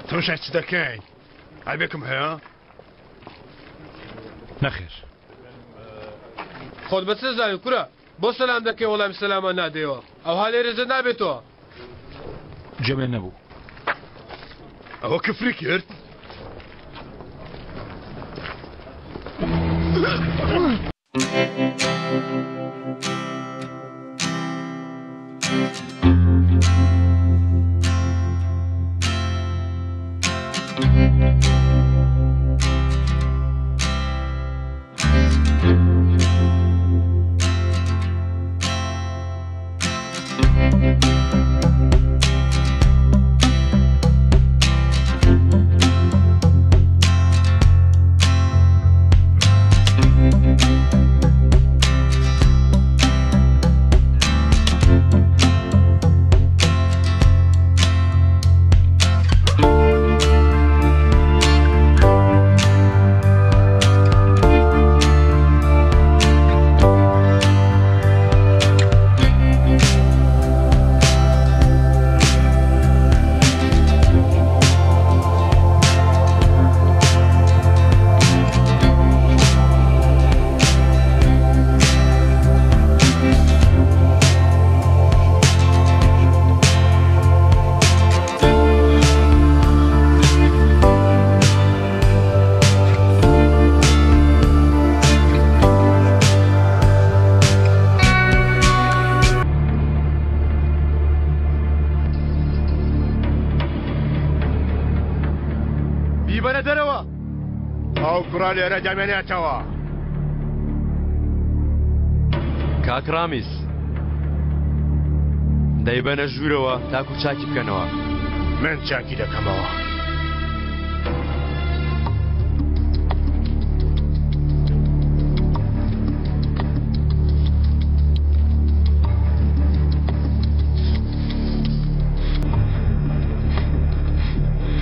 تەماشای چ دەکەین؟ عەیبێکم هەیە؟ نەخێر. خۆت بە چ دەزانی کورە؟ بۆ سەلام دەکەی وەڵامی سەلامان نادەیەوە؟ ئەوها لێرە جە نابێتەوە. جێم لێ نەبوو. ئەوە کفری کرد؟ بیبەنە دەرەوە. ئەو کوڕە لێرە دەمێنێتەوە. کاک ڕامیز دەیبەنە ژوورەوە تاکو چاکی بکەنەوە. من چاکی دەکەمەوە.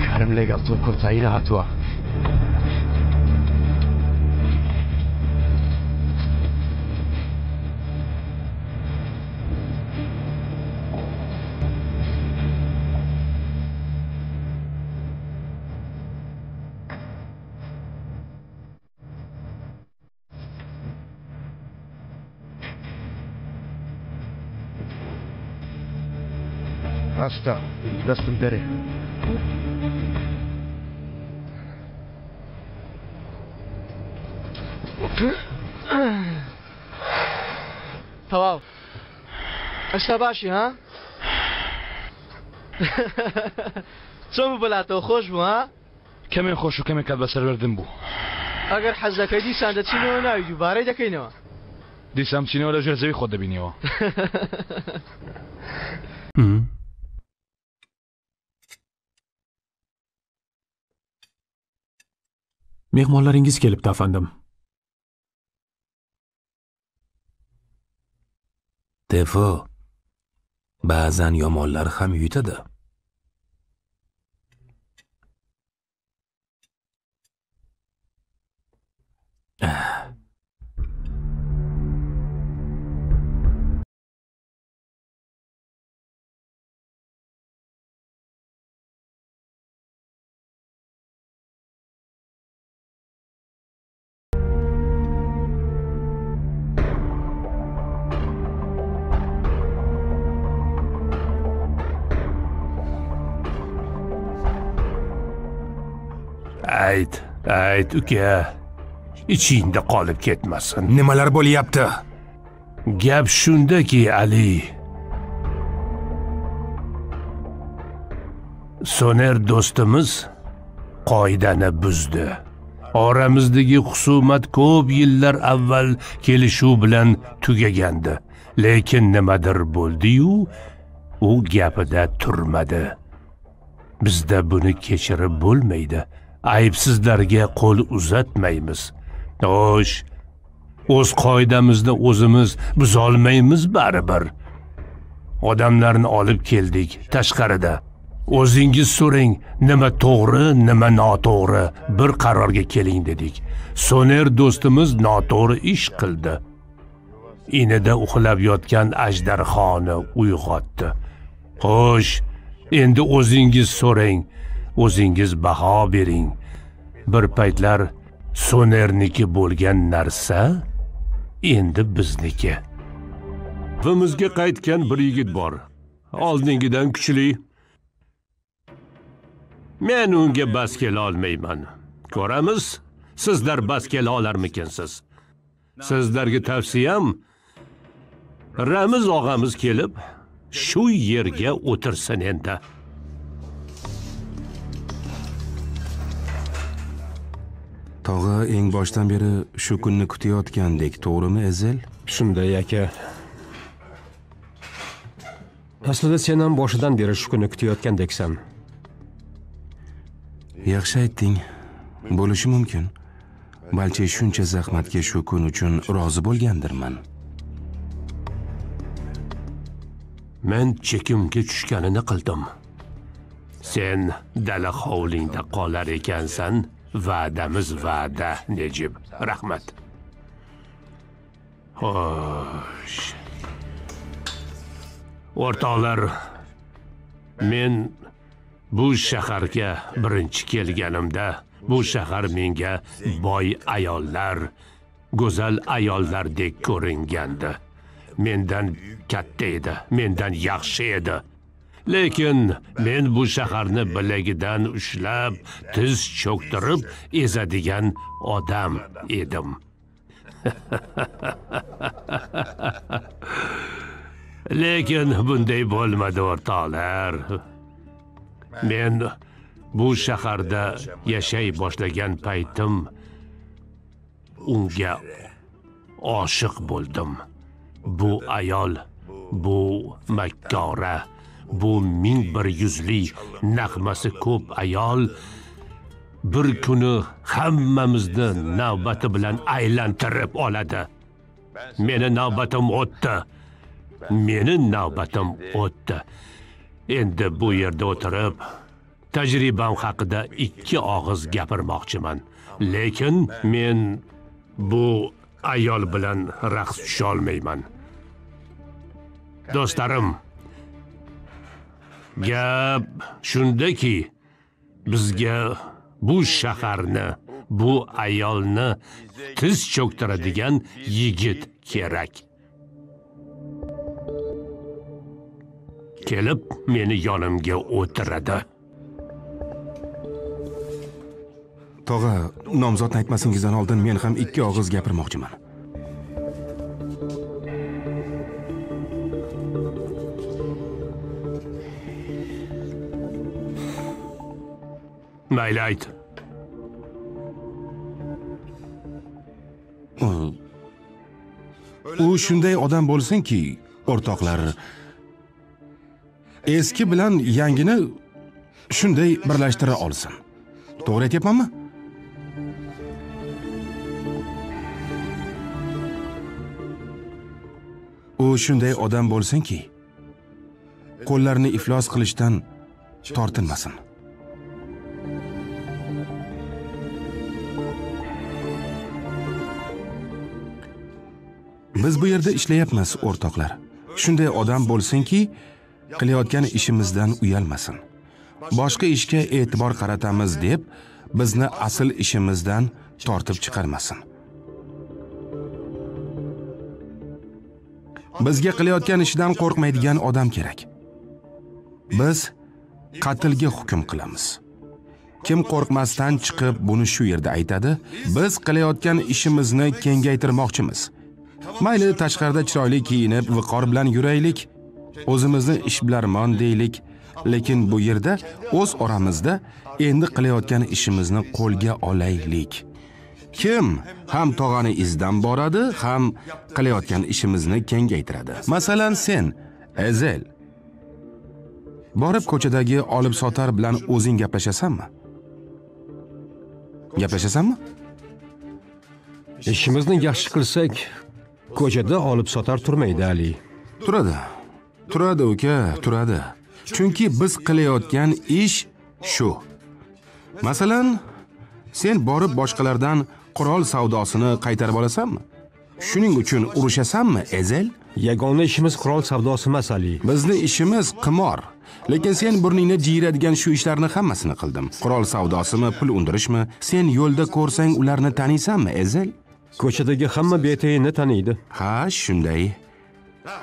کارم لەگەڵ تۆ کۆتایی نەهاتووە. هەستە دەستم دەرێ. تەواو ئەشتا باشی ها؟ چۆن بوو بەلاتەوە خۆش بوو ها؟ کەمێ خۆش و کەمێ کات بەسەربردن بوو. ئەگەر حەز دەکەی دیسان دەچینەوە ناوی دووبارەی دەکەینەوە. دیسان بچینەوە لە ژێر زەوی خۆت دەبینیەوە. Mehmonlaringiz kelibdi, afandim. Tefo, ba'zan yomonlar ham yutadi. Ayt, ayt uka. Ichingda qolib ketmasin. Nimalar bo'lyapti? Gap shundaki, Ali. Soner do'stimiz qoidani buzdi. Oramizdagi husumat ko'p yillar avval kelishuv bilan tugagandi. Lekin nimadir bo'ldi-yu, u gapida turmadi. Bizda buni kechirib bo'lmaydi. Aybsizlarga qo'l uzatmaymiz. Xo'sh, o'z qoidamizni o'zimiz buzolmaymiz baribir. Odamlarni olib keldik tashqarida. O'zingiz so'rang, nima to'g'ri, nima noto'g'ri, bir qarorga keling dedik. Soner do'stimiz noto'g'ri ish qildi. Inida uxlab yotgan ajdarhoni uyg'otdi. Xo'sh, endi o'zingiz so'rang. O'zingiz baho bering. Bir paytlar So'nerniki bo'lgan narsa endi bizniki. Evimizga qaytgan bir yigit bor. Oldingidan kuchli. Men unga bas kela olmayman. Ko'ramiz, sizlar bas kela olarmikinsiz? Sizlarga tavsiyam, Ramiz og'amiz kelib shu yerga o'tirsin endi. Tog'a eng boshdan beri shu kunni kutayotgandek, to'g'rimi, Ezel? Shunday aka. Aslida sen ham boshidan beri shu kunni kutayotgandeksan. Yaxshi aytding. Bo'lishi mumkin. Balki shuncha zahmatga shu kun uchun rozi bo'lgandirman. Men chekimga tushganini qildim. Sen dala hovlingda qolar ekansan. Va'damiz va'da, Nejib. Rahmat. Xo'sh. O'rtoqlar, men bu shaharga birinchi kelganimda bu shahar menga boy ayollar, go'zal ayollardek ko'ringandi. Mendan katta edi, mendan yaxshi edi. Lekin men bu shaharni bilagidan ushlab, tiz cho'ktirib ezadigan odam edim. Lekin bunday bo'lmadi, o'rtoqlar. Men bu shaharda yashay boshlagan paytim unga oshiq bo'ldim. Bu ayol, bu makkora, bu 1001 yuzli nag'masi ko'p ayol bir kuni hammamizni navbati bilan aylantirib oladi. Meni navbatim o'tdi. Meni navbatim o'tdi. Endi bu yerda o'tirib tajribam haqida 2 og'iz gapirmoqchiman. Lekin men bu ayol bilan raqs tusha olmayman. Do'stlarim, gap shundaki, bizga bu shaharni, bu ayolni tiz cho'ktiradigan yigit kerak. Kelib meni yonimga o'tiradi. Tog'a, nomzodni aytmasingizdan oldin men ham 2 og'iz gapirmoqchiman. Mayli, ayt. U shunday odam bo'lsinki, o'rtoqlar, eski bilan yangini shunday birlashtira olsin. To'g'ri aytyapmanmi? U shunday odam bo'lsinki, qo'llarini iflos qilishdan tortinmasin. Biz bu yerda ishlayapmiz, o'rtoqlar. Shunday odam bo'lsinki, qilayotgan ishimizdan uyalmasin. Boshqa ishga e'tibor qaratamiz deb bizni asl ishimizdan tortib chiqarmasin. Bizga qilayotgan ishidan qo'rqmaydigan odam kerak. Biz qatlga hukm qilamiz. Kim qo'rqmasdan chiqib buni shu yerda aytadi, biz qilayotgan ishimizni kengaytirmoqchimiz. Mayli tashqarida chiroyli kiyinib, viqor bilan yuraylik, o'zimizni ishbilarmon deylik, lekin bu yerda o'z oramizda endi qilayotgan ishimizni qo'lga olaylik. Kim ham tog'ani izdan boradi, ham qilayotgan ishimizni kengaytiradi. Masalan, sen, Ezel, borib ko'chadagi olib sotar bilan o'zing gaplashasanmi? Gaplashasanmi? Ishimizni yaxshi qilsak, ko'chada olib sotar turmaydi, Ali. Turadi. Turadi uka, turadi. Chunki biz qilayotgan ish shu. Masalan, sen borib boshqalardan qurol savdosini qaytarib olasanmi? Shuning uchun urushasanmi, Ezel? Yagona ishimiz qurol savdosi emas, Ali. Bizni ishimiz qimor. Lekin sen burningni jiyiradigan shu ishlarni hammasini qildim. Qurol savdosimi, pul undirishmi, sen yo'lda ko'rsang ularni taniysanmi, Ezel? Ko'chadagi hamma betayinni taniydi. Ha, shunday.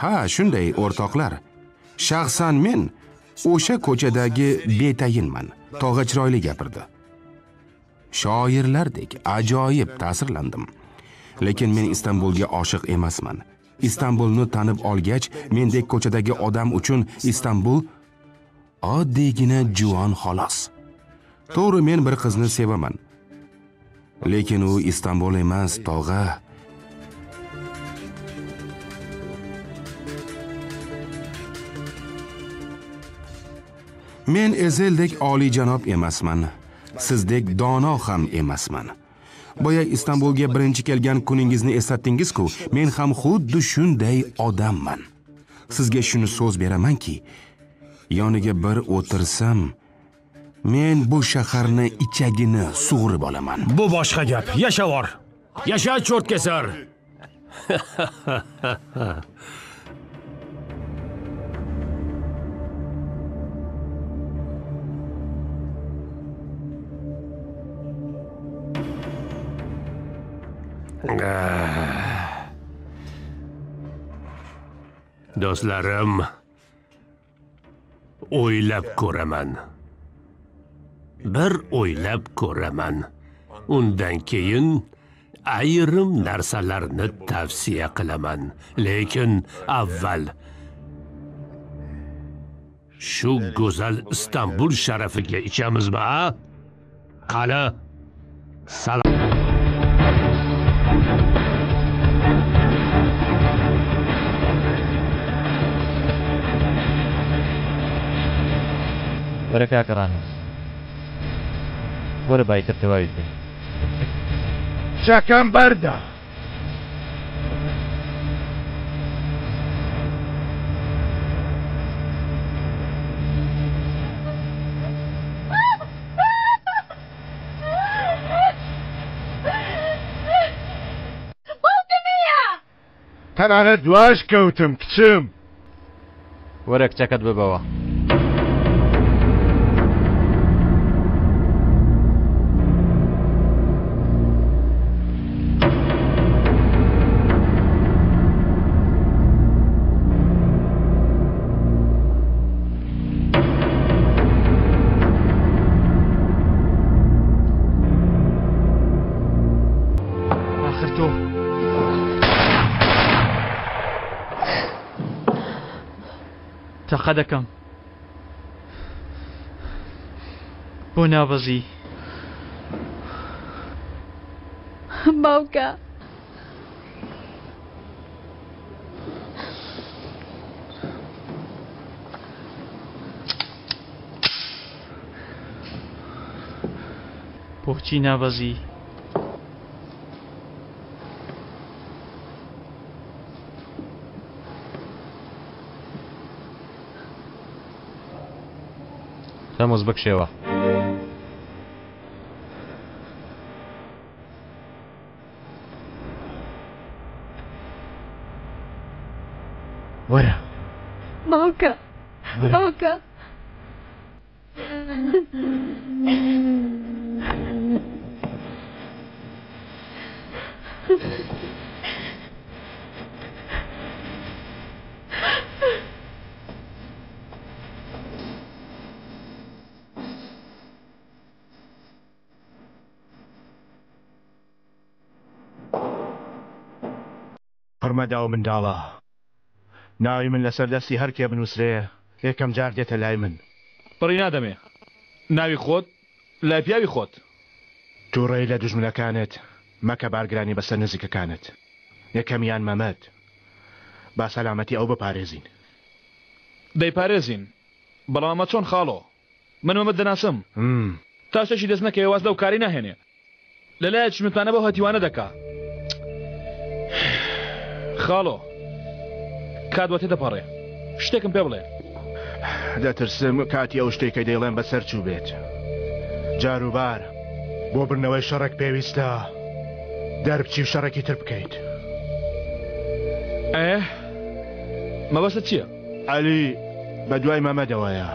Ha, shunday, o'rtoqlar. Shaxsan men o'sha ko'chadagi betayinman. Tog'a chiroyli gapirdi. Shoirlardek ajoyib ta'sirlandim. Lekin men Istanbulga oshiq emasman. Istanbulni tanib olgach, mendek ko'chadagi odam uchun Istanbul oddiygina juvon xolos. To'g'ri, men bir qizni sevaman. Lekin u Istanbul emas, tog'a. Men Ezeldek oliyjanob emasman. Sizdek dono ham emasman. Boya Istanbulga birinchi kelgan kuningizni eslatdingiz-ku, men ham xuddi shunday odamman. Sizga shuni so'z beramanki, yoniga bir o'tirsam, men bu shaharni ichagini sug'urib olaman. Bu boshqa gap. Yashavor. Yasha cho'rtkesar. Do'stlarim, o'ylab ko'raman. Bir o'ylab ko'raman. Undan keyin ayrim narsalarni tavsiya qilaman. Lekin avval shu go'zal Istanbul sharafiga ichamizmi, a? Qani, salom. وەرە کاکە ڕامیز، وەرە با ئیتر تەواوی بکەین. چەکەم بەردە. تەنانەت دواش کەوتم کچم. وەرە کچەکەت ببەوە. ئاخر تۆ تەقە دەکەم بۆ نابەزی. باوکە. بۆچی نابەزی؟ تەموز بکشێوە. وەرە. باوکە. باوکە. پڕمەدە ئەو منداڵە. ناوی من لەسەر دەستی هەر کێ بنووسرێ یەکەم جار دێتە لای من. پڕی نادەمێ ناوی خۆت لای پیاوی خۆت. تووڕەیی لە دوژمنەکانت مەکە بارگرانی بەسەر نزیکەکانت. یەکەمیان مەمەد. با سەلامەتی ئەو بپارێزین. دەیپارێزین بەڵام ئەمە چۆن خاڵۆ؟ من مەمەد دەناسم. تا شتێکی دەست نەکەوێ واز لەو کارەی ناهێنێ. لە لایەکیش متمانە بەو هەتیوانە دەکا. خاڵۆ کات بۆ تێدەپەڕێ. شتێکم پێ بڵێ. دەترسم کاتی ئەو شتەی کە دەیڵێم بەسەر چووبێت. جاروبار بۆ بردنەوەی شەڕێک پێویستە دەربچی و شەڕێکی تر بکەیت. ئێ مەبەستت چییە؟ عەلی. بە دوای مەمەدەوەیە.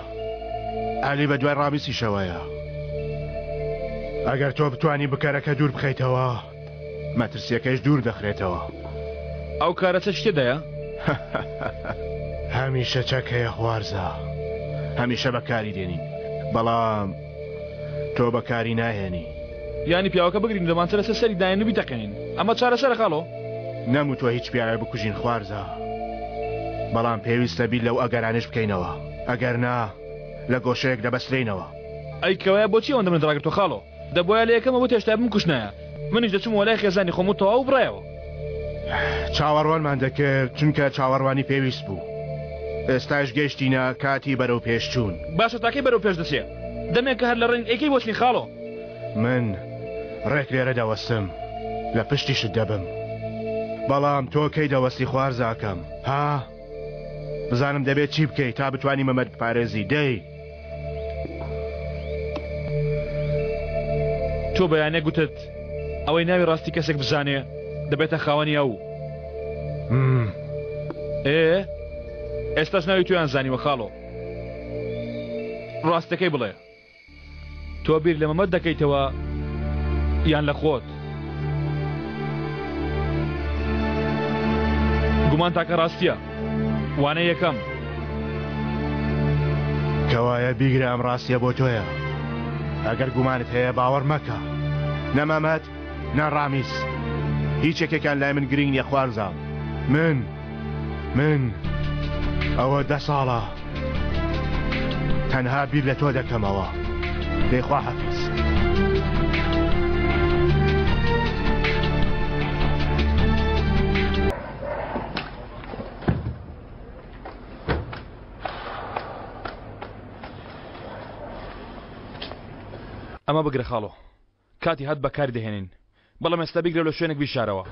عەلی بە دوای ڕامیسیشەوەیە. ئەگەر تۆ بتوانی بکەرەکە دوور بخەیتەوە، مەترسییەکەیش دوور دەخرێتەوە. ئەو کارە چەکی تێدایە؟ هەمیشە چەک هەیە خوارزا. هەمیشە بەکاری دێنین. بەڵام تۆ بەکاری ناهێنی. یانی پیاوەکە بگرین و دەمانچە لەسەر سەری داین و بیتەقێنین. ئەمە چارەسەرە خاڵۆ؟ نەموتوە هیچ پیاوێک بکوژین خوارزا. بەڵام پێویستە بیر لەو ئەگەرانەش بکەینەوە. ئەگەر نا لە گۆشەیەک دەبەسترێینەوە. ئەی کەوایە بۆچی ئەوەندە منت ڕاگرتوە خاڵۆ؟ دەبوایە لە یەکەمەوە هێشتا بمکوشتنایە. منیش دەچوومەوە لای خێزانی خۆم و تەواو بڕایەوە. چاوەڕوانمان دەکرد چونکە چاوەڕوانی پێویست بوو. ئێستاش گەیشتینە کاتی بەرەو پێش چوون. باشە تاکەی بەرەو پێش دەچێ؟ دەمێکە هەر لە ڕێین ئەی کەی بۆچین خاڵۆ؟ من ڕێک لێرە دەوەستم لە پشتیشت دەبم. بەڵام تۆ کەی دەوەستی خوارزاکەم؟ ها؟ بزانم دەبێت چی بکەی تا بتوانی مەمەد بپارێزی دەی. تۆ بەیانێک گوتت ئەوەی ناوی ڕاستی کەسێک بزانێ دەبێتە خاوەنی ئەو. ئێ ئێستاش ناوی تۆیان زانیوە خاڵۆ. ڕاستەکەی بڵێ. تۆ بیر لە مەمەد دەکەیتەوە یان لە خۆت؟ گومان تاکە ڕاستیە. وانە یەکەم. کەوایە بیگرە ئەم ڕاستیە بۆ تۆیە. ئەگەر گومانت هەیە باوەڕ مەکە. نە مەمەد نە ڕامیس. هیچ یەکێکیان لای من گرینگ نیە خوارزام. من من ئەوە دە ساڵە تەنها بیر لە تۆ دەکەمەوە. دەی خواحافیز. ئەمە بگرە خاڵۆ کاتی هات بەکاری دەهێنین بەڵام ئێستا بیگرە لە شوێنێک بیشارەوە.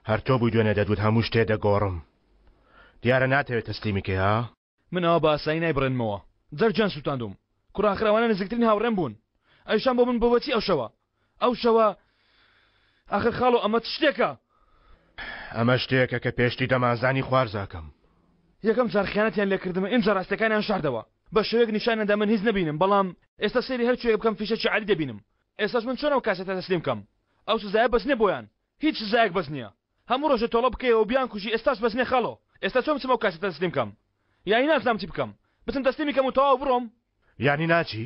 هەر تۆ بووی دوێنێ دەتوت هەموو شتێ دەگۆڕم دیارە ناتەوێت تەسلیمی کەی ها؟ من ئەوە بە ئاسایی نایبڕێنمەوە جەرگیان سوتاندوم کوڕە ئاخر ئەوانە نزیکترین هاوڕێم بوون ئەویشان بۆ من بۆ بۆچی ئەو شەوە ئەو شەوە ئاخر خاڵۆ ئەمە چ شتێکە؟ ئەمە شتێکە کە پێشتری دەمانزانی خوارزاکەم. یەکەم جار خیانەتیان لێکردم ئینجا ڕاستیەکانیان شاردەوە بە شێوەیەک نیشانیان دا من هیچ نەبینم بەڵام ئێستا سەیری هەر کوێیەک بکەم فیشەکی عەلی دەبینم ئێستاش من چۆن ئەو کاسێتە تەسلیم کەم ئەو سزایە بەس نیە بۆیان هیچ سزایەک بەس نیە هەموو ڕۆژێ تۆڵە بکەیەوە و بیانکوژی ئێستاش بەس نیە خاڵۆ ئێستا چۆن بچم ئەو کاسێتە تەسلیم کەم یانی نازنام چی بکەم بچم تەسلیمی کەم و تەواو بڕۆم یانی ناچی؟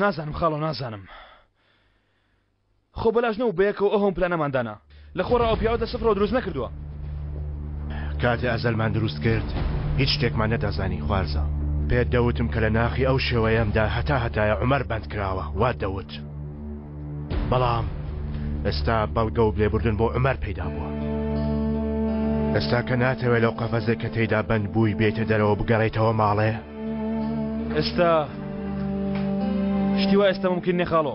نازانم خاڵۆ نازانم خۆ بەلاش نەبوو بەیەکەوە ئەو هەموو پلانەمان دانا لە خۆڕا ئەو پیاوەت لە سفرەوە دروست نەکردووە. کاتێ ئەزەلمان دروست کرد هیچ شتێکمان نەدەزانی خوارزا. پێت دەوتم کە لە ناخی ئەو شێوەیەمدا هەتا هەتایە عومەر بەند کراوە وات دەوت. بەڵام ئێستا بەڵگە و لێبوردن بۆ عومەر پەیدا بووە. ئێستا کە ناتەوێ لەو قەفەزەی کە تێیدا بەند بووی بێیتە دەرەوە بگەڕێیتەوە ماڵێ؟ ئێستا شتی وا ئێستا ممکن نیە خاڵۆ.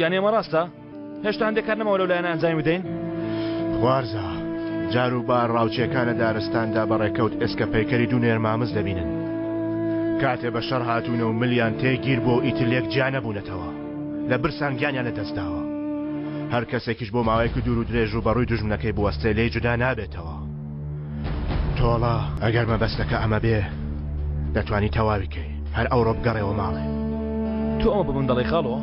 یانی ئەمە ڕاستە؟ هێشتا هەندێک کار نەماوە لەو لایەنە ئەنجامی بدەین؟ خوارزا، جار و بار ڕاوچیەکان لە دارستاندا بە ڕێکەوت ئێسکە پەیکەری دوو نێرمامز دەبینن. کاتێ بە شەڕ هاتوونە و ملیان تێ گیر بووە و ئیتر لێک جیا نەبوونەتەوە. لە برسان گیانیان لە دەست داوە. هەر کەسێکیش بۆ ماوەیەکی دوور و درێژ ڕووبەڕووی دوژمنەکەی بوەستێ لێی جودا نابێتەوە. تۆڵە، ئەگەر مەبەستەکە ئەمە بێ، دەتوانی تەواوی کەی. هەر ئەوڕۆ بگەڕێوە ماڵێ. تۆ ئەمە بە من دەڵێی خاڵۆ؟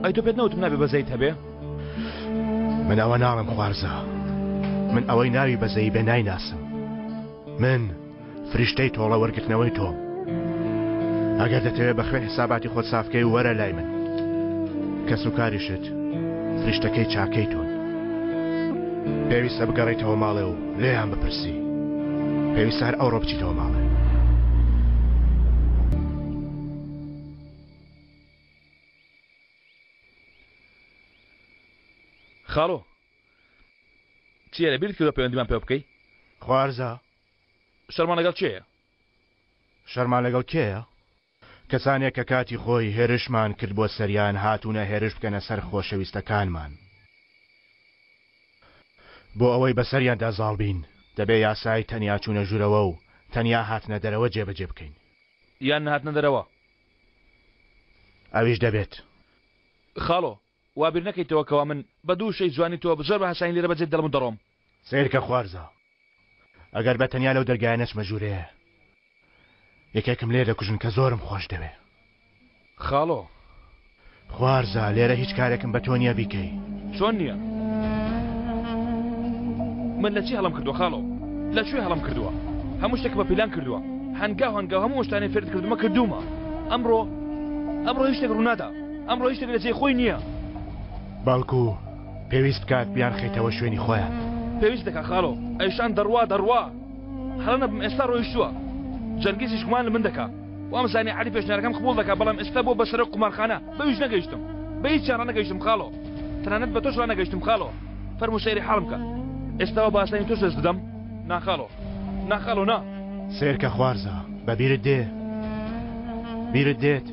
ئەی تۆ پێت نەوتم نابێ بەزەیت هەبێ؟ من ئەوە ناڵێم خوارزا. من ئەوەی ناوی بەزەیی بێ نایناسم. من فریشتەی تۆڵە وەرگرتنەوەی تۆم. ئەگەر دەتەوێ بە خوێن حساباتی خۆت ساف کەی وەرە لای من. کەسوکاریشت فریشتەکەی چاکەی تۆن. پێویستە بگەڕێیتەوە ماڵێ و لێیان بپرسی. پێویستە هەر ئەوڕۆ بچیتەوە ماڵێ. خاڵۆ چییە لە بیرت کردوە پەیوەندیمان پێوە بکەی؟ خوارزا. شەرمان لەگەڵ کێیە؟ شەرمان لەگەڵ کێیە؟ کەسانێک کە کاتی خۆی هێرشمان کرد بۆ سەریان هاتوونە هێرش بکەنە سەر خۆشەویستەکانمان. بۆ ئەوەی بەسەریاندا زاڵ بین دەبێ یاسای تەنیا چوونە ژوورەوە و تەنیا هاتنە دەرەوە جێبەجێ بکەین. یان نەهاتنە دەرەوە. ئەویش دەبێت. خاڵۆ، وا بیر نەکەیتەوە کەوا من بە دوو وشەی جوانی تۆ زۆر بە هاسانی لێرە بەجێت دەڵم و دەڕۆم. سەیرکە خوارزا. ئەگەر بە تەنیا لەو دەرگایە نەچمە ژوورێ یەکێکم لێ دەکوژن کە زۆرم خۆش دەوێ. خاڵۆ. خوارزا لێرە هیچ کارێکم بە تۆ نییە بیکەی. چۆن نییە؟ من لە چی هەڵەم کردووە خاڵۆ؟ لە کوێ هەڵەم کردووە؟ هەموو شتێکم بە پیلان کردووە. هەنگاو هەنگاو هەموو ئەو شتانەی فێرت کردوومە کردوومە. ئەمڕۆ ئەمڕۆ هیچ شتێک ڕوونادا. ئەمڕۆ هیچ شتێک لە جێی خۆی نییە. بەڵکو پێویست بکات بیانخەیتەوە شوێنی خۆیان. پێویست دەکا خاڵۆ. ئەیشان دەڕوا دەڕوا. هەڵە نەبم ئێستا ڕۆیشتووە. جەنگیزیش گومان لە من دەکا. وامزانی عەلی پێشنیارەکەم قبوڵ دەکا بەڵام ئێستا بووە بە سەرۆک قومارخانە. بەویش نەگەیشتم. بە هیچیان ڕانەگەیشتم خاڵۆ. تەنانەت بە تۆش ڕانەگەیشتم خاڵۆ. فەرموو سەیری حاڵم کە. ئێستا وا بە ئاسانی تۆش دەست بدەم؟ نا خاڵۆ. نا خاڵۆ نا. سەیرکە خوارزا، بە بیرت دێ؟ بیرت دێت؟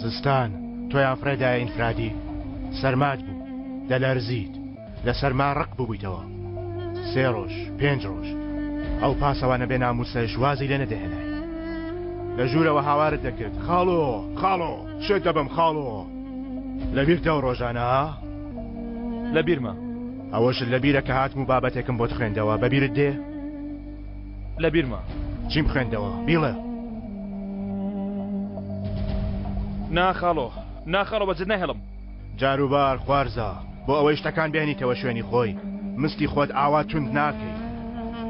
زستان، تۆیان فڕێدایە ئینفرادی. سەرمات بوو. دەلەرزیت. لە سەرما ڕەق ببوویتەوە. سێ ڕۆژ، پێنج ڕۆژ. ئەو پاسەوانە بێ نامووسەش وازی لێ نەدەهێنای. لە ژوورەوە هاوارت دەکرد، خاڵۆ! خاڵۆ! شێت دەبم خاڵۆ! لە بیرتە ئەو ڕۆژانە، ها؟ لە بیرمە. ئەوەشت لە بیرە کە هاتم و بابەتێکم بۆت خوێندەوە، بە بیرت دێ؟ لە بیرمە. چیم خوێندەوە؟ بیڵێ. نا خاڵۆ، نا خاڵۆ بە جد ناهێڵم. جاروبار خوارزا، بۆ ئەوەی شتەکان بێنیتەوە شوێنی خۆی، مستی خۆت ئاوا توند ناکەی.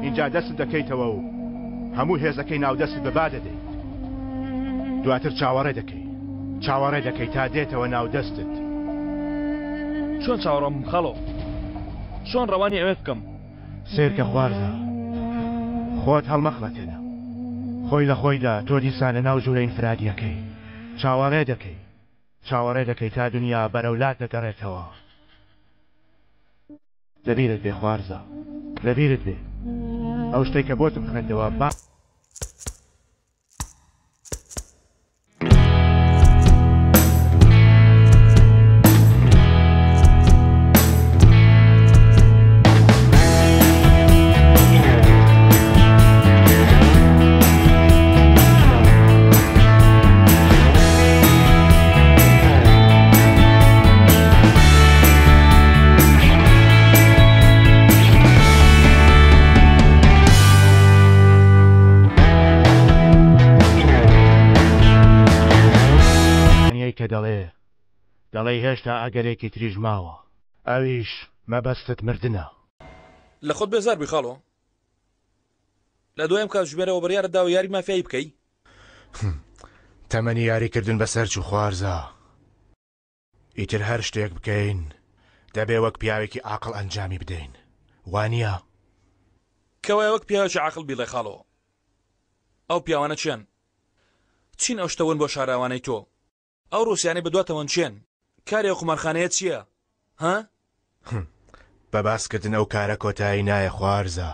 ئینجا دەستت دەکەیتەوە و هەموو هێزەکەی ناو دەستت بە با دەدەیت. دواتر چاوەڕێ دەکەی. چاوەڕێ دەکەی تا دێتەوە ناو دەستت. چۆن چاوەڕوان بم خاڵۆ؟ چۆن ڕەوانی ئەوێ بکەم؟ سەیرکە خوارزا، خۆت هەڵمەخڵەتێنە. خۆی لە خۆیدا تۆ دیسان لە ناو ژوورە ئینفرادییەکەی. چاوەڕێ دەکەی. چاوەڕێ دەکەی تا دنیا بەرەو لات دەگەڕێتەوە. لەبیرت بێ خوارزا، لەبیرت بێ ئەو شتەی کە بۆتم خوێندەوە با. کە دەڵێ دەڵێی هێشتا ئەگەرێکی تریش ماوە ئەویش مەبەستت مردنە. لە خۆت بێزار بووی خاڵۆ؟ لە دوای ئەم کاتژمێرەوە بڕیارت داوە یاری مافیایی بکەی؟ تەمەنی یاریکردن بەسەر چوو خوارزا. ئیتر هەر شتێک بکەین دەبێ وەک پیاوێکی عاقڵ ئەنجامی بدەین وانییە؟ کەوایە وەک پیاوێکی عاقڵ بیڵێ خاڵۆ. ئەو پیاوانە کێن؟ چین ئەو شتە ون بۆ شاراوانەی تۆ؟ ئەو ڕووسیانەی بەدواتەوەن کێن؟ کاری ئەو قومارخانەیە چییە؟ ها؟ بە باسکردن ئەو کارە کۆتایی نایە خوارزا.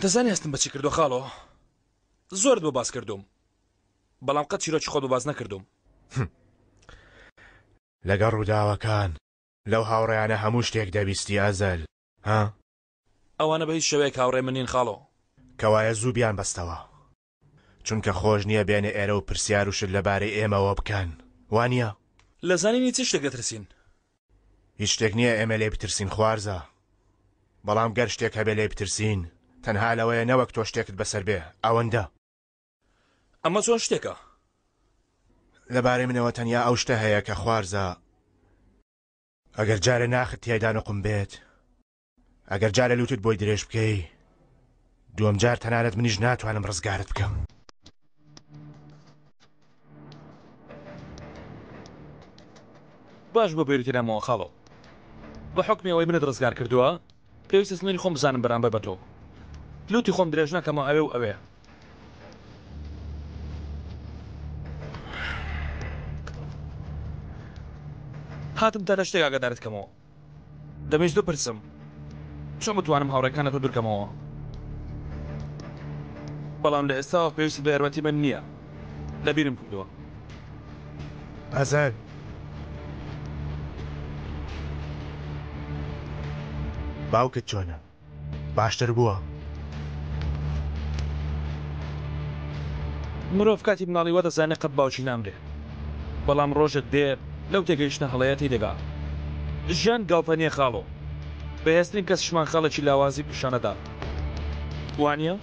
دەزانی هەستم بە چی کردووە خاڵۆ؟ زۆرت بۆ باس کردووم بەڵام قەت چیرۆکی خۆت بۆ باس نەکردووم. لەگەڵ ڕووداوەکان لەو هاوڕێیانە هەموو شتێک دەبیستی ئەزەل ها؟ ئەوانە بە هیچ شێوەیەک هاوڕێی من نین خاڵۆ. کەوایە زوو بیانبەستەوە. چونکە خۆش نییە بێنە ئێرە و پرسیار و شت لەبارەی ئێمەوە بکەن، وانییە؟ لە زانینی چ شتێک دەترسین؟ هیچ شتێک نییە ئێمە لێی بترسین خوارزا. بەڵام گەر شتێک هەبێ لێی بترسین، تەنها لەوەیە نەوەک تۆ شتێکت بەسەر بێ، ئەوەندە. ئەمە چۆن شتێکە؟ لەبارەی منەوە تەنیا ئەو شتە هەیە کە خوارزا، ئەگەر جارێ ناخت تیایدا نوقم بێت، ئەگەر جارێ لوتت بۆی درێژ بکەی دووەم جار تەنانەت منیش ناتوانم ڕزگارت بکەم. باش بۆ بیرت هێنامەوە خاڵۆ. بە حوکمی ئەوەی منت ڕزگار کردووە پێویستە سنووری خۆم بزانم بەرامبەر بە تۆ. لوتی خۆم درێژ نەکەمەوە ئەوێ و ئەوێ. هاتم تا لە شتێک ئاگادارت کەمەوە. دەمویست بپرسم چۆن بتوانم هاوڕێکان لە تۆ دوورکەمەوە، بەڵام لە ئێستاوە پێویستت بە یارمەتی من نییە، لەبیرم کردووە. ئەزەل. باوکت چۆنە؟ باشتر بووە؟ مرۆڤ کاتی مناڵی وا دەزانێ قەت باوکی نامرێ، بەڵام ڕۆژێک دێ لەو تێگەیشتنە هەڵەیە تێیدەگا. ژیان گاڵتە نییە خاڵۆ. بەهێزترین کەسیشمان خاڵێکی لاوازی پیشانەدا. وانییە؟